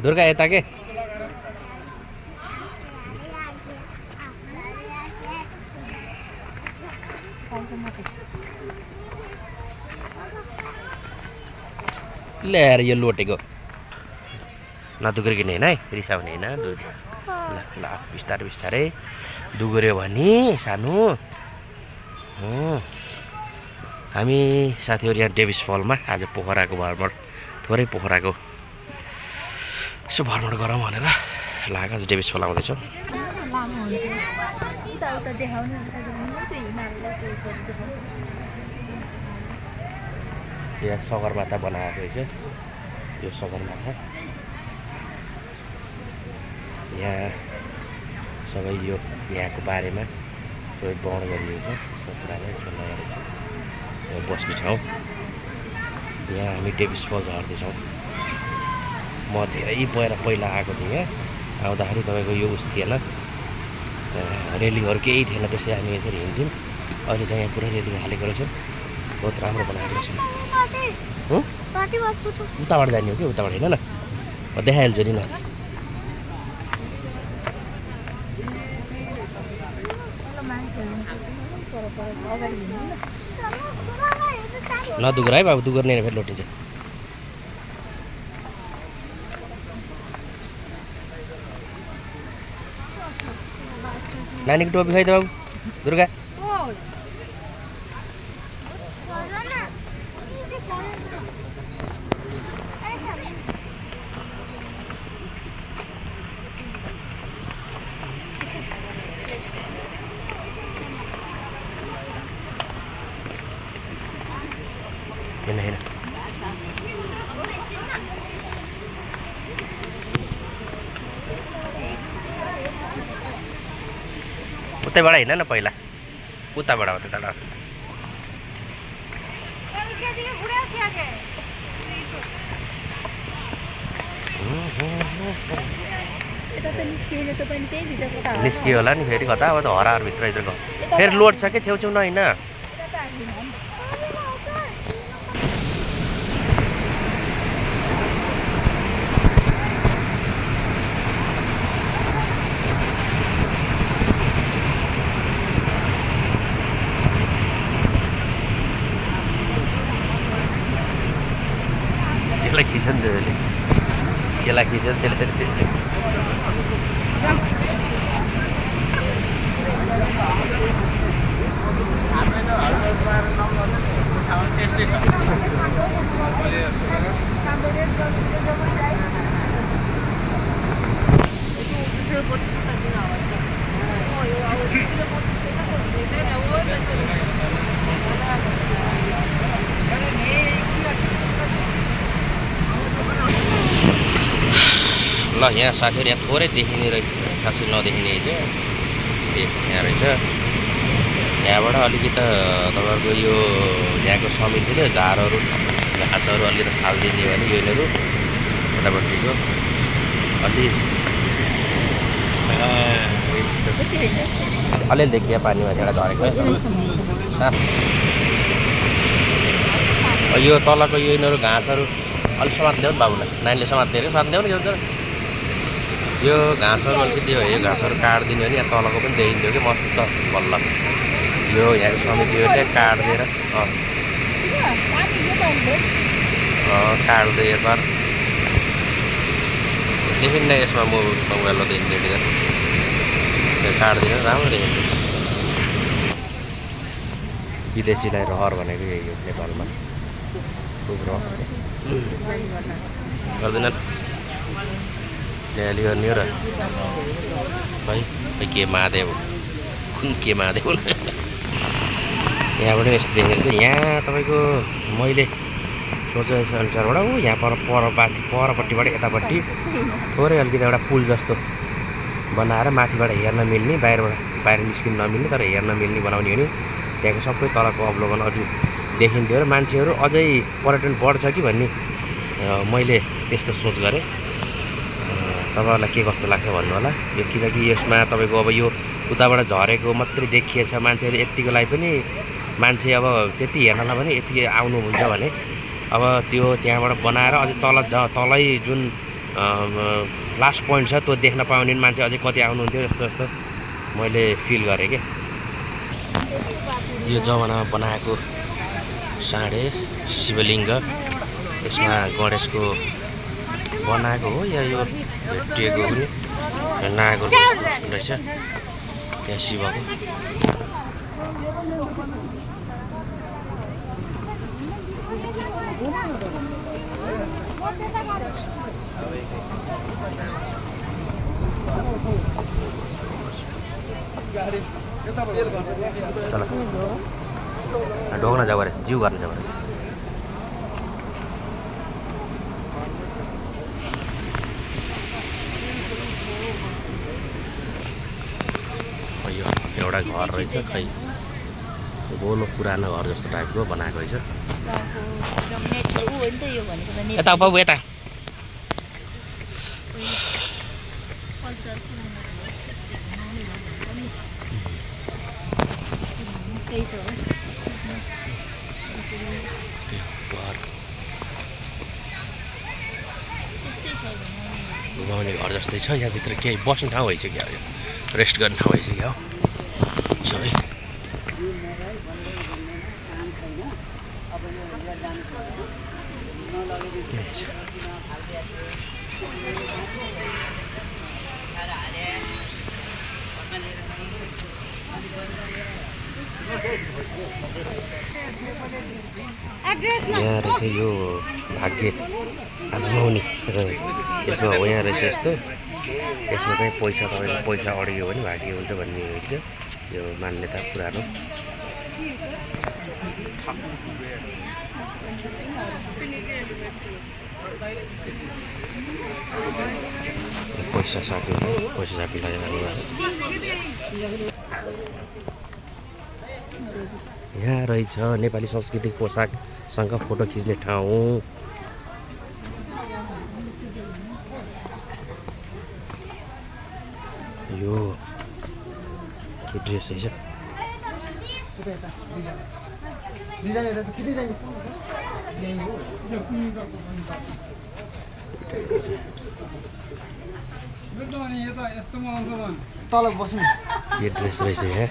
दुर्गा यता के ल्याएर यो लोटेको नदुगुर्किने होइन है, रिसाउने होइन। ल ल बिस्तारै बिस्तारै दुगुर्यो भने सानो। हामी साथीहरू यहाँ डेभिस फलमा आज पोखराको भ्रमण, थोरै पोखराको यसो भ्रमण गरौँ भनेर लाग्यो। आज डेभिस फल आउँदैछौँ। यहाँ सगरमाथा बनाएको रहेछ, यो सगरमाथा। यहाँ सबै यो यहाँको बारेमा सबै वर्णन गरिएको छ, यसमा कुरामा यसमा लगाएको छ। यहाँ बस्ने ठाउँ, यहाँ हामी डेभिस फल झर्दैछौँ। म धेरै पहिला आएको थिएँ। यहाँ आउँदाखेरि तपाईँको यो उस थिएन, रेलिङहरू केही थिएन, त्यसै हामी यसरी हिँड्थ्यौँ। अहिले चाहिँ यहाँ पुरै रेलिङ हालेको रहेछ, बहुत राम्रो बनाएको रहेछ। उताबाट जाने हो कि उताबाट होइन न, म देखाइहाल्छु नि न। नदुगर है बाबु, दुगुर्ने फेरि लोटिन्छ। नानीको टोपी खै त बाबु दुर्गा। हेर्न हेर्न उतैबाट हिँड न पहिला, उताबाट हो त्यताबाट। निस्कियो होला नि फेरि कता, अब त हराहरूभित्र भित्रको फेरि लोड छ कि छेउछेउ न होइन। यसलाई खिच्छ नि त्यसले, यसलाई खिच्छ त्यसले। ल यहाँ साथीहरू यहाँ थोरै देखिने रहेछ, खासै नदेखिने चाहिँ यहाँ रहेछ। यहाँबाट अलिकति तपाईँहरूको यो यहाँको समितिले झारहरू घाँसहरू अलिकति फालिदिने भने यिनीहरू यतापट्टिको अलि अलिअलि देखियो पानीमा एउटा झरेको। यो तलको यो यिनीहरू घाँसहरू अलिक समात्देऊ नि बाबुलाई, नानीले समात्दै समात्देऊ नि। यो घाँसहरू अलिकति यो घाँसहरू काटिदिने हो भने यहाँ तलको पनि देखिन्थ्यो कि मस्त बल्ल। यो यहाँको समितिहरूले काटिदिएर काट्दै एकबार देखिन्न यसमा मोबाइलमा देखिँदैन, काटिदिएर राम्रो देखिन्छ। विदेशीलाई रहर भनेको यही हो नेपालमा, खुब रहर छ। गर्दैन ल्याली गर्ने हो र भाइ के महादेव कुन के महादेव। यहाँबाट यस्तो देखेको चाहिँ यहाँ तपाईँको मैले सोचेको अनुसारबाट यहाँ परपट्टिबाट यतापट्टि थोरै अलिकति एउटा पुल जस्तो बनाएर माथिबाट हेर्न मिल्ने, बाहिर निस्किनु नमिल्ने तर हेर्न मिल्ने बनाउने हो नि त्यहाँको सबै तलको अवलोकन अलि देखिन्थ्यो र मान्छेहरू अझै पर्यटन बढ्छ कि भन्ने मैले त्यस्तो सोच गरेँ। तपाईँहरूलाई के कस्तो लाग्छ भन्नु होला। यो किनकि यसमा तपाईँको अब यो उताबाट झरेको मात्रै देखिएछ, मान्छेहरू यत्तिको लागि पनि मान्छे अब त्यति हेर्नलाई पनि यति आउनुहुन्छ भने अब त्यो त्यहाँबाट बनाएर अझै तलै जुन लास्ट पोइन्ट छ त्यो देख्न पाउने मान्छे अझै कति आउनुहुन्थ्यो जस्तो मैले फिल गरेँ के। यो जमानामा बनाएको साँढे शिवलिङ्ग, यसमा गणेशको बनाएको हो या यो भेटिएको पनि नागको जस्तो रहेछ। त्यहाँ शिवको चल ढोग्न जाऊ अरे, जिउ गर्न जाऊ अरे। यो एउटा घर रहेछ, खै गोलो पुरानो घर जस्तो टाइपको बनाएको रहेछ। यता बाबु यता घुमाउने घर जस्तै छ। यहाँभित्र केही बस्ने ठाउँ भइसक्यो, रेस्ट गर्ने ठाउँ भइसक्यो सबै। यहाँ रहेछ यो भाग्य आजमाउने, यसमा हो यहाँ रहेछ यस्तो। यसमा चाहिँ पैसा, तपाईँको पैसा अड्कियो भने भाग्य हुन्छ भन्ने हुन्छ यो मान्यता पुरानो। पैसा सापीलाई यहाँ रहेछ नेपाली सांस्कृतिक पोसाकसँग फोटो खिच्ने ठाउँ। यो के ड्रेस रहेछ, तल बस्नु के ड्रेस रहेछ यहाँ।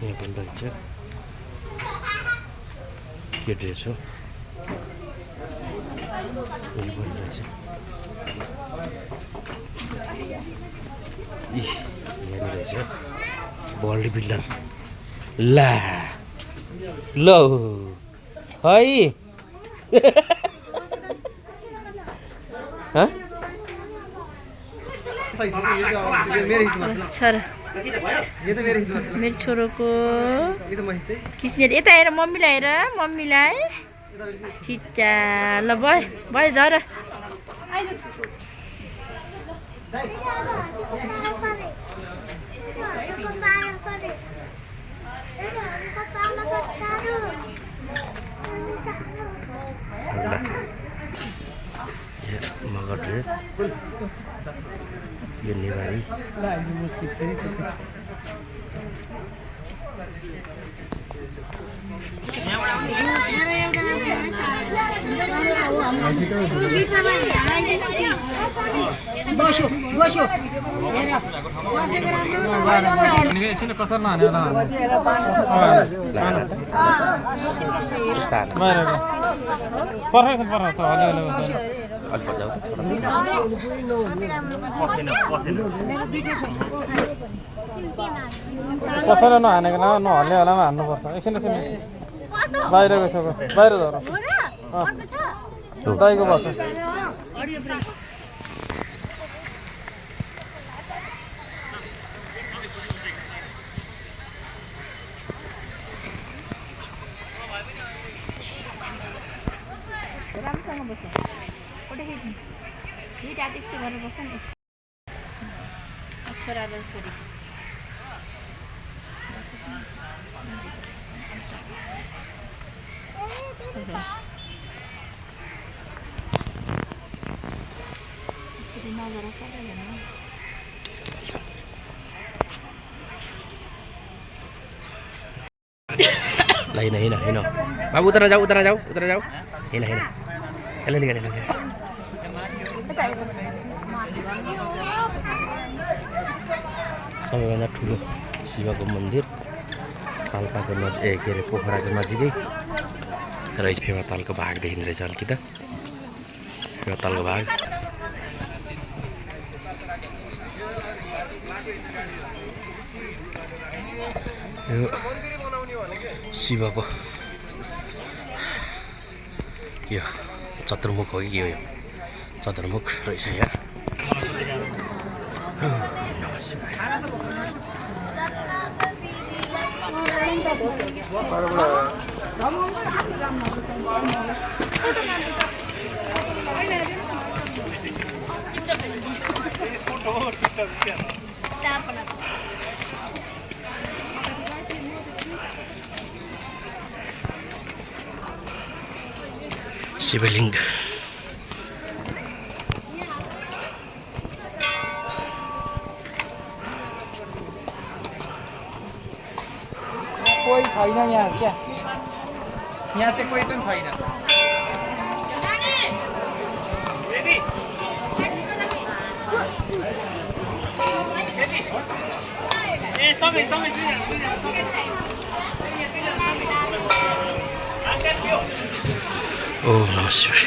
यहाँ पनि रहेछ के ड्रेस हो, यो पनि रहेछ। यहाँ रहेछ बडी बिल्डर। ला लो है मेरो छोरोको खिच्ने यता हेर, मम्मीलाई हेर, मम्मीलाई चिच्चा। ल भयो झर। मगर ड्रेस यो नेवारी। कसैलाई नहानेको नहल्ने बेलामा हान्नुपर्छ। एकछिन बाहिर गइसक्यो, बाहिर झर दाइको बस्छ। राम्रोसँग बस्छ, फोटो खिच्नु दुईवटा त्यस्तो गरेर बस्छ नि। छोरा र छोरी नजर सबैजना हिँड हिँड हिँड बाबु उता जाऊ उता जाऊ उता जाऊ हिँड हिँड यसले निकाल सबैभन्दा ठुलो शिवको मन्दिर पाल्पाको नजिक के अरे पोखराको नजिकै रहेछ फेवातालको भाग देखिँदो रहेछ अलिकति फेवातालको भाग यो शिवको के हो चतुर्मुख हो कि के हो यो चतुर्मुख रहेछ यहाँ शिवलिङ्ग कोही छैन यहाँ क्या यहाँ चाहिँ कोही पनि छैन ओम नमः शिवाय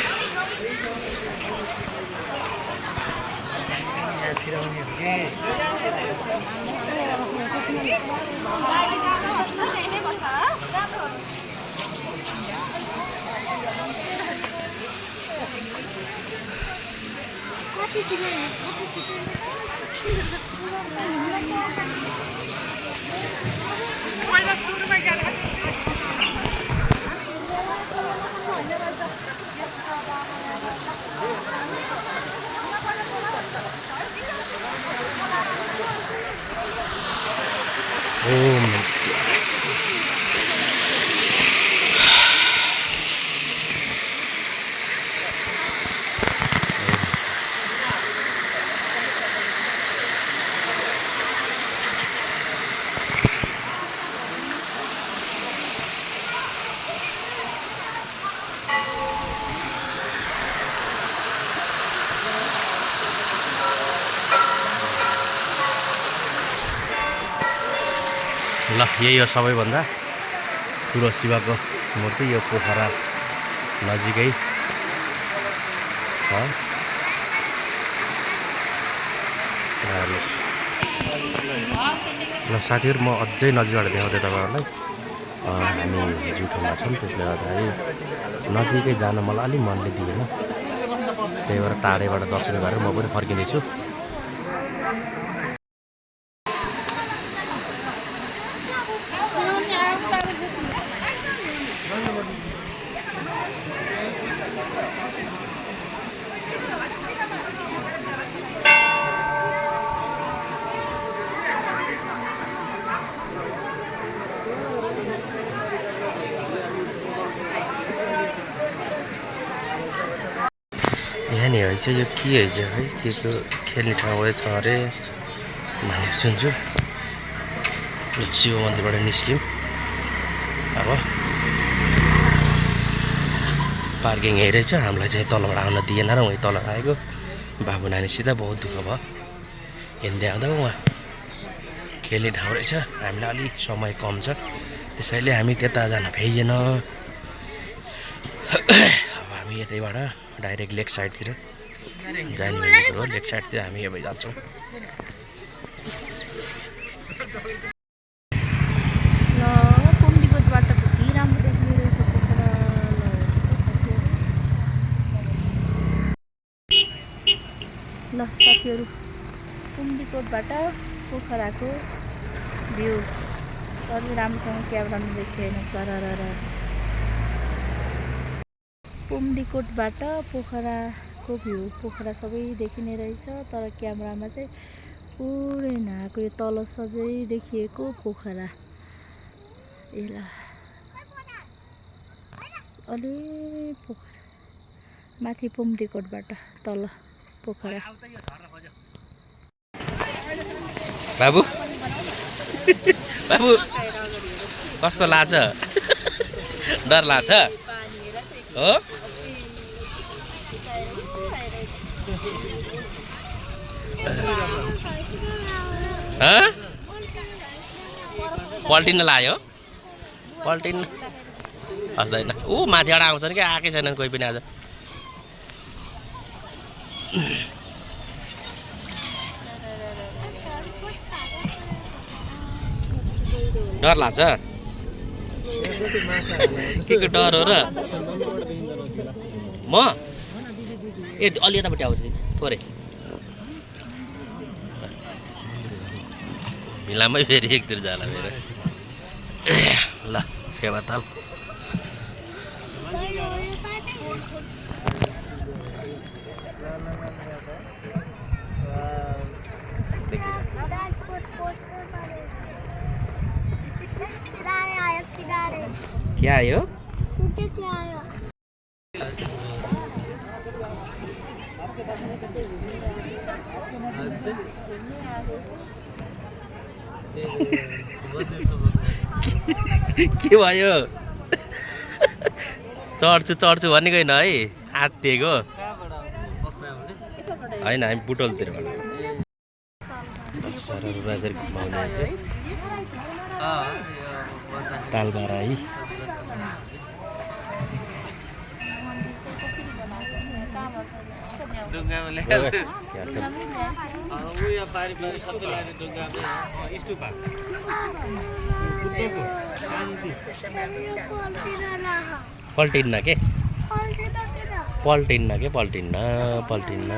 ओम नमः शिवाय ल यही हो सबैभन्दा ठुलो शिवको मूर्ति यो पोखरा नजिकै छ ल साथीहरू म अझै नजिकबाट देखाउँदै तपाईँहरूलाई हामी जुठोमा छौँ त्यसले गर्दाखेरि नजिकै जान मलाई अलिक मनले दिएन त्यही भएर टाढैबाट दर्शन गरेर म पनि फर्किँदैछु यहाँनिर रहेछ यो के रहेछ है के खेल्ने ठाउँ छ अरे भनेको सुन्छु शिव मन्दिरबाट निस्क्यौँ अब पार्किङ यही रहेछ हामीलाई चाहिँ तलबाट आउन दिएन र उहीँ तल आएको बाबु नानीसित बहुत दुःख भयो हिँड्दै आउँदा उहाँ खेल्ने ठाउँ रहेछ हामीलाई अलिक समय कम छ त्यसैले हामी त्यता जान भ्याइएन अब हामी यतैबाट डाइरेक्ट लेक साइडतिर जाने भन्ने कुरो लेक साइडतिर हामी अब जान्छौँ ल साथीहरू कुम्दीकोटबाट पोखराको भ्यू अलि राम्रोसँग क्यामेरामा देखिएन सरर कुम्दीकोटबाट पोखराको भ्यू पोखरा सबै देखिने रहेछ तर क्यामेरामा चाहिँ पुरै नआएको यो तल सबै देखिएको पोखरा एला अलि पोखरा माथि कुम्दीकोटबाट तल पोखरा बाबु बाबु कस्तो लाग्छ डर लाग्छ हो पल्टिन लाग्यो पल्टिन हस्दैन ऊ माथिबाट आउँछन् कि आएकै छैनन् कोही पनि आज डर लाग्छ के को डर हो र म ए अलि यतापट्टि आउँछु थोरै मिलामै फेरि एकतिर जाला मेरो ल फेवा ताल क्या आयो के भयो चढ्छु चढ्छु भनेको होइन है आत्तिएको होइन हामी बुटोलतिरबाट सरहरू राजेर घुमाउने चाहिँ तालबारा है पल्टिन्न के पल्टिन्न के पल्टिन्न पल्टिन्न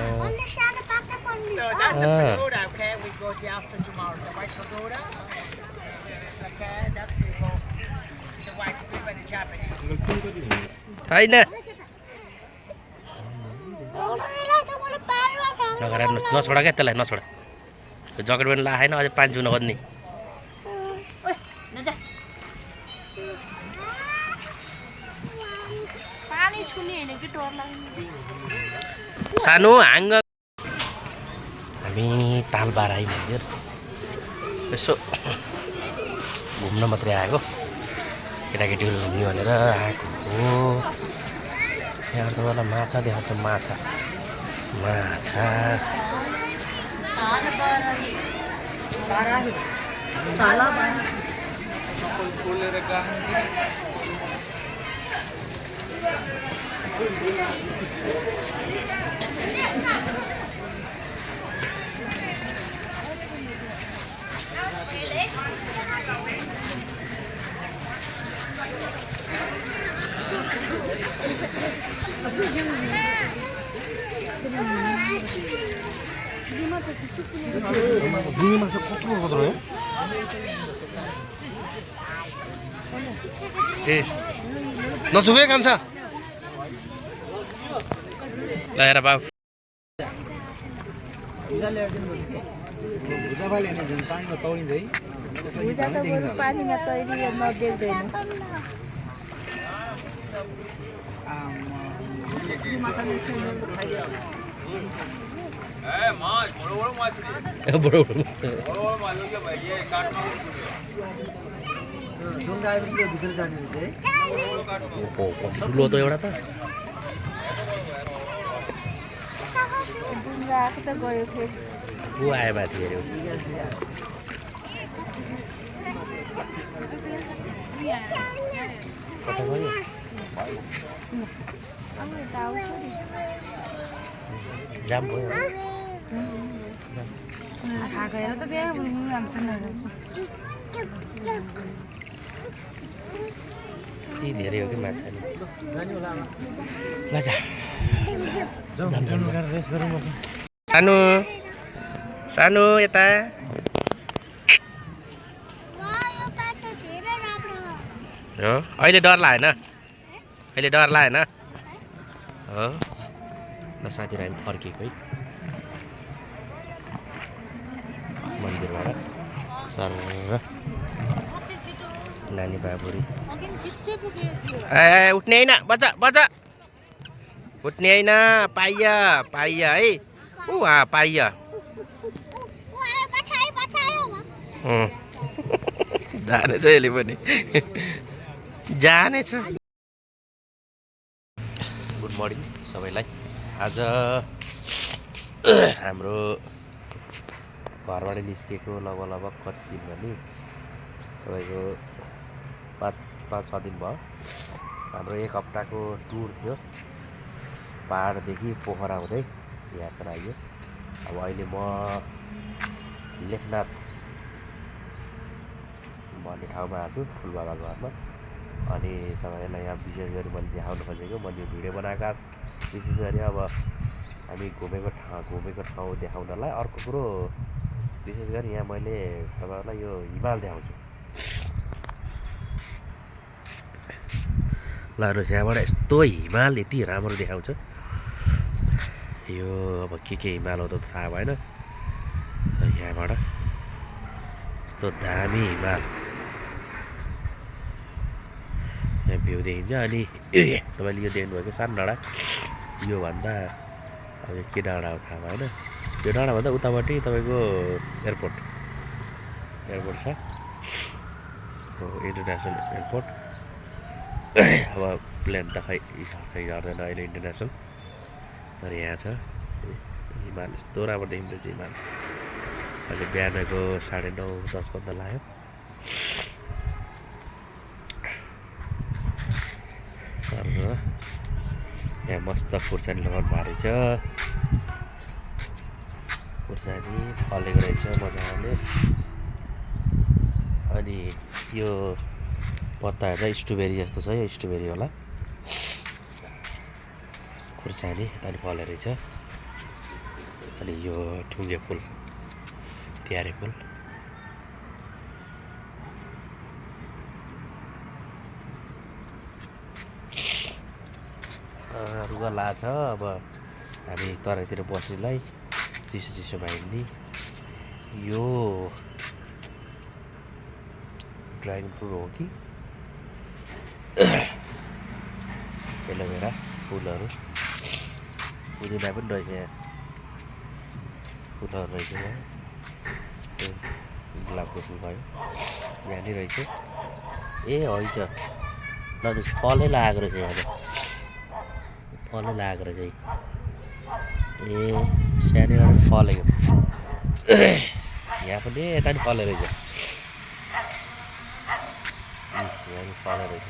छैन नगर नछोडा क्या त्यसलाई नछोडा जकेट पनि लाएन अझै पानी छुन खोज्ने सानो हाँग हामी तालबारा मन्दिर यसो घुम्न मात्रै आएको केटाकेटीहरू घुम्ने भनेर आएको हो यहाँ तपाईँलाई माछा देखाउँछ माछा माछा 징이 맛이 코트로 가더라고요? 예. 너 두 개 감사. ल हेर बाबु पानीमा तैरियो नदेख्दैन ठुलो त एउटा त आएको त गयो फेरि ऊ आयो माथि हेऱ्यो कता गयो जाम भयो यति धेरै हो कि माछा सानो सानो यता हो अहिले डर लागेन अहिले डर लागेन हो ल साथीहरू हामी फर्केको है मन्दिरबाट सर नानी बाबुरी ए उठ्ने होइन बच्चा बच्चा उठ्ने होइन पाइया पाइया है ऊ पाइया जानेछ यसले पनि जानेछ मर्निङ सबैलाई। आज हाम्रो घरबाट निस्केको लगभग कति दिन भने तपाईँको 5-6 दिन भयो। हाम्रो 1 हप्ताको टुर थियो, पहाडदेखि पोखरा हुँदै यहाँसम्म आइयो। अब अहिले म लेखनाथ भन्ने ठाउँमा आएको छु, ठुलबाबाको घरमा। अनि तपाईँहरूलाई यहाँ विशेष गरी मैले देखाउन खोजेको, मैले यो भिडियो बनाएको विशेष गरी अब हामी घुमेको ठाउँ देखाउनलाई। अर्को कुरो विशेष गरी यहाँ मैले तपाईँहरूलाई यो हिमाल देखाउँछु। ल हेर्नुहोस्, यहाँबाट यस्तो हिमाल यति राम्रो देखाउँछ। यो अब के हिमाल हो त थाहा भएन। यहाँबाट यस्तो दामी हिमाल यहाँ भ्यू देखिन्छ। अनि तपाईँले यो देख्नुभएको सानो डाँडा, योभन्दा अब यो के डाँडा हो थाहा भएन। यो डाँडाभन्दा उतापट्टि तपाईँको एयरपोर्ट छ, इन्टरनेसनल एयरपोर्ट। अब प्लेन त खै सही गर्दैन अहिले इन्टरनेसनल, तर यहाँ छ हिमाल। यस्तो राम्रो देखिँदो रहेछ हिमाल। अहिले बिहानको 9:30-10 लाग्यो। यहाँ मस्त खुर्सानी लगाउनु भएको रहेछ, खुर्सानी फलेको रहेछ मजाले। अनि यो पत्ता हेर्दा स्ट्रबेरी जस्तो छ, यो स्ट्रबेरी होला। खुर्सानी अनि फले रहेछ। अनि यो ढुङ्गे फुल, तिहारे फुल। रुगा ला छ। अब हामी तराईतिर बस्नेलाई चिसो भाइनी। यो ड्रागन फ्रुट हो कि एलोभेरा फुलहरू, पुदिना पनि रहेछ यहाँ, फुलहरू रहेछ यहाँ। गुलाबको फुल भयो यहाँनिर रहेछ। ए हैछ ल फलै लागेको रहेछ, यहाँ त फलै लागेको रहेछ। ए सानोबाट फलेको, यहाँ पनि यता नि फले रहेछ, यहाँ पनि फले रहेछ।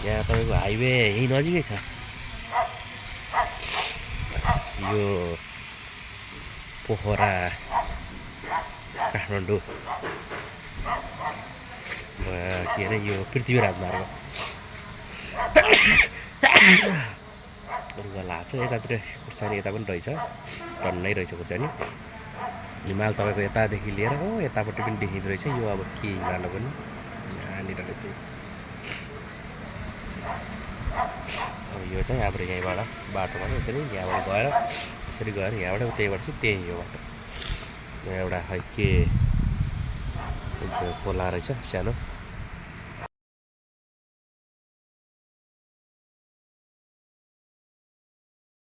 यहाँ तपाईँको हाइवे यहीँ नजिकै छ। यो पोखरा काठमाडौँ के अरे यो पृथ्वी राजमार्ग लाग्छ। यतातिर खुर्सानी यता पनि रहेछ, टन्नै रहेछ खुर्सानी। हिमाल तपाईँको यतादेखि लिएर हो यतापट्टि पनि देखिँदो रहेछ। यो अब के हिमाल हो पनि यहाँनिर रहेछ। अब यो चाहिँ हाम्रो यहीँबाट बाटोमा यसरी यहाँबाट गएर यसरी गएर यहाँबाट उतैबाट चाहिँ त्यही हो बाटो। एउटा खै के खोला रहेछ सानो।